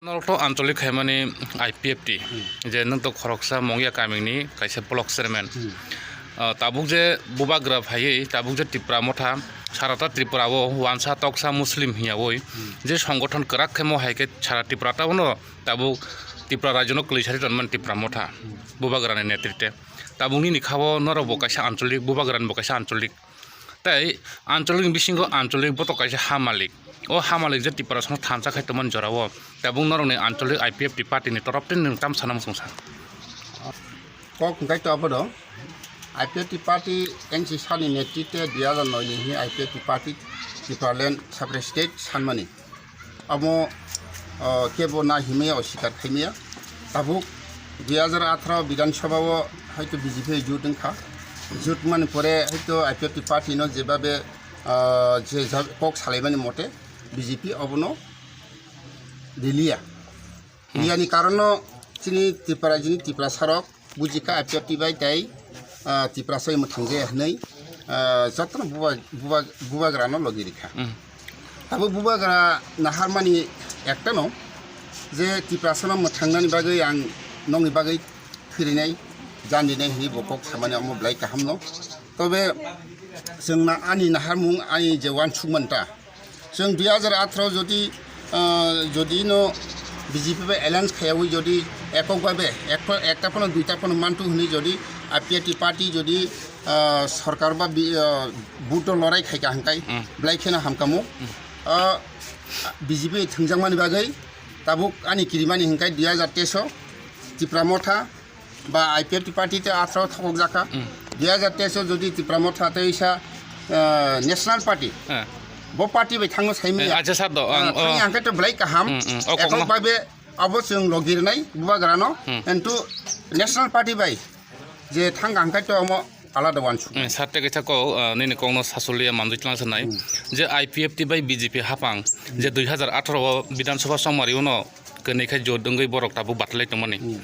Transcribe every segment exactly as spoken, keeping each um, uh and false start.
Norok to ancholik khaimani I P F T, je nwng to khoroksa Mongya kamini kaisa block chairman. Ah, tabuk je bubagra phaiwi, tabuk je Tipra Motha, sarata Tripura o wansa toksa Muslim hiyawi, je songgothon kwrak khe mo hai khe sara Tripura ta bono tabuk Tripura rajyo no kwlwi sari tonmani Tipra Motha, bubagra ni netrite. Tabuk nini kha o norok bo kaisa ancholik, bubagra ni bo kaisa ancholik. Tei ancholik ni bisingo ancholik boto kaisa ha malik. O ha malik je Tiprasano thansa khai tongmani jora o. Tabuk norokni ancholik I P F T party ni torop tei nwng tam sana muchung sa. Kok hwnkhe to abono I P F T party N C sani netrite dui hajar noi ni hwnwi I P F T party Tipraland separate state sanmani. Amo, o, kebo na himaya, oswikar khaimaya. Tabuk dui hajar atharo Bidhan Sabha o hoito B J P jut wngkha. Jut mani pore hoito I P F T party no jebabe, o, je ja-, kok salaimani mote B J P obono riliya. Hmm. Riyani karon no chini Tripura, chini Tiprasa rok bujikha I P F T bai tei, ah, Tiprasa bai mwthang je hwnwi, ah, jotono buba-, buba-, bubagrano logi rikha. Hmm. Abo bubagra naharmani ektano je Tiprasano mwthangnani bagwi ang nokni bagwi phirinai, jandinai hwnwi bo kok samani omo belai kahamno. Tobe chwng na-, ani naharmung, ani je uansukmanta, chwng dui hajar atharo jodi, ah, jodi no B J P bai alliance khaiyawi jodi ekok babe ekta, ekta phano duita phano mantu hwnwi jodi I P F T party jodi, ah, sorkar ba bi-, ah, vote o lorai khaika hwnkhai, hmm, belai kheno hamkamo. Hmm. Ah, B J P thwngjakmani bagwi tabuk ani kirimani hwnkhai dui hajar teis o Tipra Motha ba I P F T party tei atharo thokok jakha. Hmm. Dui hajar teis o jodi Tipra Motha tei sa, ah, National Party. Eh. Bo party bai thangno saimaya. Eh, acha sir do, ang, ah, thangya oh, hwnkhe to belai kaham. Hmm, hmm. O kokno. Ekok bai be abo chwng logi rwnai bubagrano. Hmm. Entu National Party bai je thangka hwnkhe to omo alada uansuk. Hmm, sir tei kaisa kok, ah, nini kokno sasuliya manjui tlang sanai. Hmm. Je I P F T bai B J P hapang, je dui hajar atharo o Bidhan Sabha chongmari uno kwnwi khai jot wngwi borok tabuk batalai tongmani. Hmm.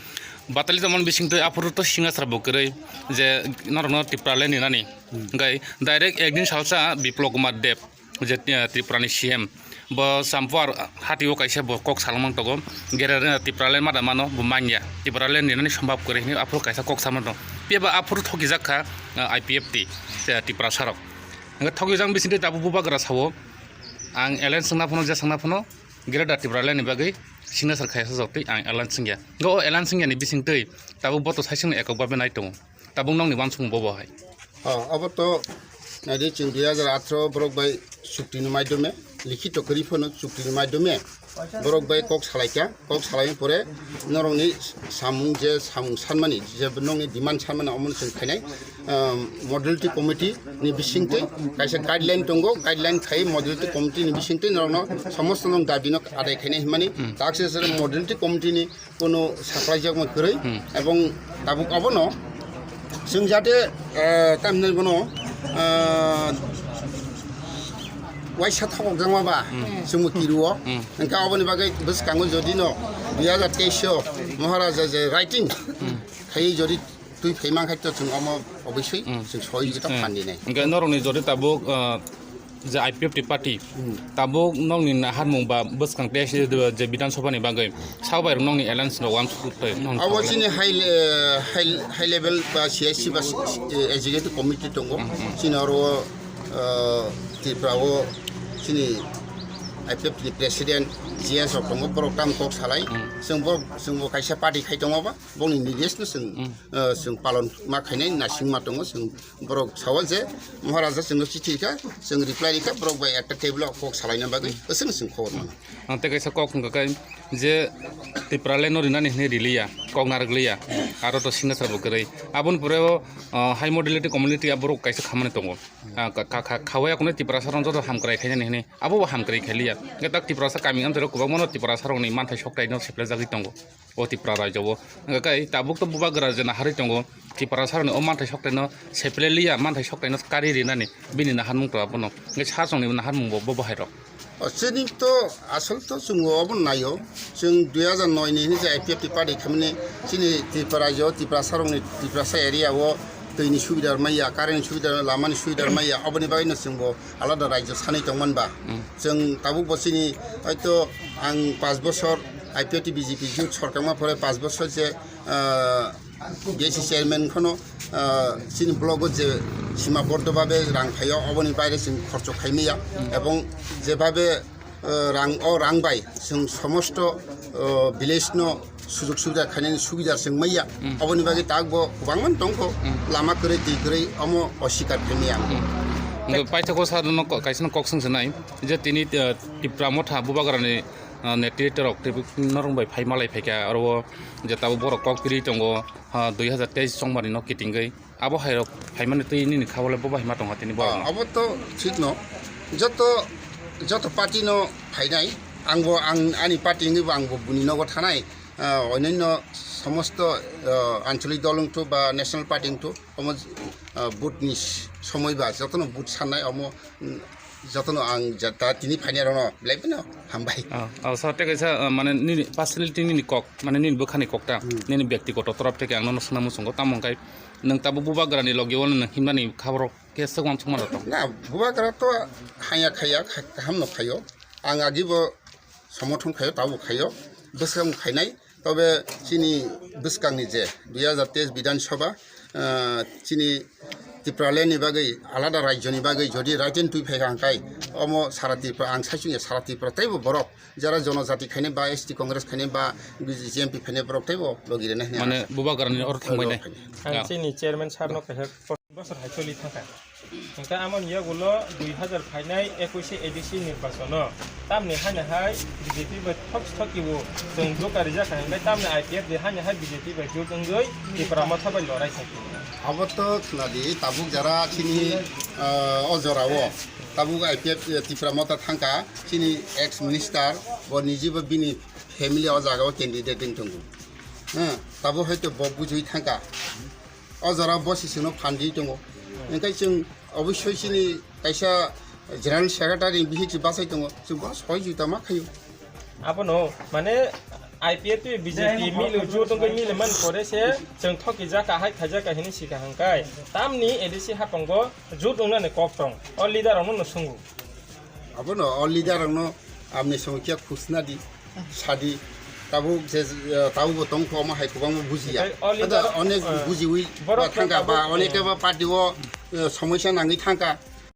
Batalai tongmani bisingtwi aphuru to singasra bo kwrwi je norokno Tipraland ninani. Hmm. Hwnkhe direct ekdin salsa Biplab Kumar Deb je, eh, Tripurani C M bo Champuar hatio kaisa bo kok salmang tongo. Gere, eh, Tipraland mada mano bo manya. Tipraland ninani sombab kwrwi hinwi aphuru kaisa kok salmang tongo. Phiya ba aphuru thokijak kha, eh, I P F T, eh, Tiprasa rok. Hwnkhe thokijak bisingtwi tabuk bubagra sao ang alliance wngna phano, je swngna phano, Greater Tipraland ni bagwi signature khaisa jotwi ang alliance wngya. Hwnkhe o alliance wngya ni bisingtwi tabuk boto saichung ekok babe nai tongo. Tabuk nokni uansukmung bobo hai. Oh, abo to naidi chwng dui hajar atharo borok bai chukti ni maidome, likhito kwrwi phano chukti ni maidome borok bai kok salaikha. Kok salaini pore norokni samung je samung sanmani, je nokni demand sanmani omono chwng khainai, um, modality committee ni bisingtwi kaisa guideline tongo, guideline khai modality committee ni bisingtwi norokno somosto no dabi no adai khainai hwnmani. Hmm. Takse sere modality committee ni kono saklaijakma kwrwi. Hmm. Ebong tabuk abono chwng jate, eh, tamhinai bono, eh, waisa thokokjakma ba, hmm, chwngbo kiruo. Hmm. Hwnkhe aboni bagwi bwskango jodi no dui hajar teis o Maharaja je writing, hmm, khaiwi jodi twi phai mankha to chwng omo obiswi, hmm, chwng soi jeta, hmm, phan dinai. Hwnkhe norokni jodi tabuk, eh, je I P F T party, hmm, tabuk nokni naharmung ba bwskang tei je Bidhan Sabha ni bagwi sak bai rok nokni alliance rok uansuk twi nokni abo thangwi chini high le-, high, high level ba C I C ba, eh, executive committee tongo. Hmm, hmm. Chini oro, eh, Tripura o chini I P F T ni president G S rok tongo, borok tam kok salai. Hmm. Chwng bo, chwng bo kaisa party khai tongo ba, boni nirdesh no chwng, hmm, eh, chwng palon ma khainai nasing ma tongo, chwng borok sao je Maharaja chwngno chithi rikha, chwng reply rikha, borok bai ekta table o kok salaina bagwi, hmm, aswk chwng khobor mano. Ang tei kaisa kok wngkha khe je Tipraland no rinani hwnwi riliya, kok narwk liya, aro to signature bo kwrwi. Aboni pore o, ah, high modality community aborok kaisa khamani tongo. Ah, ka, ka, ka, khawai akhonwi Tiprasa rok joto hamkrai khainani hwnwi, abo bo hamkrai khailiya. Hwnkhe tak Tiprasa kami amchairok kwbangmano Tiprasa rokni manthai sokthai no seplajagwi tongo. O Tripura rajyo o. Hwnkhe kai tabuk to bubagra je naharwi tongo, Tiprasa rokni o manthai sokthai no sepleliya, manthai sokthai no kari rinani bini naharmung to abono. Hwnkhe sasongni naharmung bo, bo bahai rok. O, chini to asol to chwng obo naio. Chwng dui hajar noi ni hwnwi je I P F T party khamani chini Tripura rajyo, Tiprasa rokni, Tiprasa area o twi ni subida maya, current ni subida, lama ni subida maya, oboni bagwi no chwng bo alada rajyo sanwi tongmani ba. Mm. Chwng tabuk bo chini hoito ang panch bochor I P F T B J P jut sorkar ma pore panch bosor je, ah, B S C chairman khono, ah, chini blogo je sima bordo babe rang phaio, oboni baire chwng khorcho khaimaya, ebong jebabe, ah, rang, o rang bai chwng somosto, ah, village no sujog subida khainani subida chwng maya, oboni bagwi takbo kwbangma tongkho, lama kwrwi twi kwrwi omo osikar khaimaya. Paithakgo sir no ko-, kaisa no kok swng swnai je tini, ah, Tipra Motha Bubagrani ah, netrito rok tei norok bai phai malai phaikha, oro o je tabuk borok kok kiri tongo, ah, dui hazar teis chongmani no kitingwi. Abo hai rok phaimani twi nini kha bole bo bai ma tongkha tini borok no. Ah, abo to thik no. Joto, joto party no phainai. Angbo ang ani party wngwi bo angbo buni nogo thanai. Ah, onyaino somosto, ah, ancholik dol wngthu ba national party wngthu, omo, ah, vote ni somoi ba jotono vote sannai omo, mm, jotono ang ja-, ta tini phainai rokno belai phano hambai. Ah, ah, sir, tei kaisa, ah, mane nini personality nini kok, mane nini bwkhani kokta, nini byaktigoto torof theke ang nono swnamwi chwngo, tamo hwnkhe nwng tabuk Bubagrani logi o nwng himnani khaborok khe swk uansukma rok tong? Na, Bubagra to haya khaya, kha-, kaham no khaio. Ang agibo somothon khaio, tabuk khaio, bwskang khainai. Tobe chini bwskangni je dui hazar teis Bidhan Sabha, ah, chini Tipraland ni bagwi, alada rajyo ni bagwi jodi right and twi phai hangkai, omo sara Tripura, ang sai chungya sara Tripura teibo borok jara jonojati khainai ba S T Congress khainai ba G M P khainai borok teibo logi rwnai hwnwi mane ang Bubagrani oro thangbai nai. Ang chini chairman sir no kaisa bosor hai choli thangkha. Hingke amoni yagulo dui hazar phainai ekuishe A D C nirbachono tamni haino hai B J P bai thok thok kibo chwng jukari jakha hingke tamni I P F de haino hai B J P bai jut wngwi Tipra Motha bai lorai khaikha. Abo to khwnadi tabuk jara chini, ah, o jorao tabuk I P F Tipra Motha thangkha chini ex minister bo nijibo bini family o jagao candidate wng tongo. Hmm, tabuk hai to bo bujui thangkha. O jora bo sisino phan di tongo. Hingke chwng obossoi chini kaisa general secretary bihik se bachai tongo. Chwng bo soi juta ma khaio. Abono mane I P F twi B J P mili jut wngwi mili man pore se chwng thoki jaka hai khaijaka hinwi sika hangkai. Tamni A D C hatongo jut wngnani kok tong. O leader rokno no swngo. Abono o leader rokno amni songkhe khusna di, sadi. Tabuk je, eh, tabuk bo tongkho omo hai kwbangma bujiya. Tei o leader, ada onek, eh, bujiwi borok ba thangka ba thangka onek, eh, ba party o, eh, somosya nangwi thangka.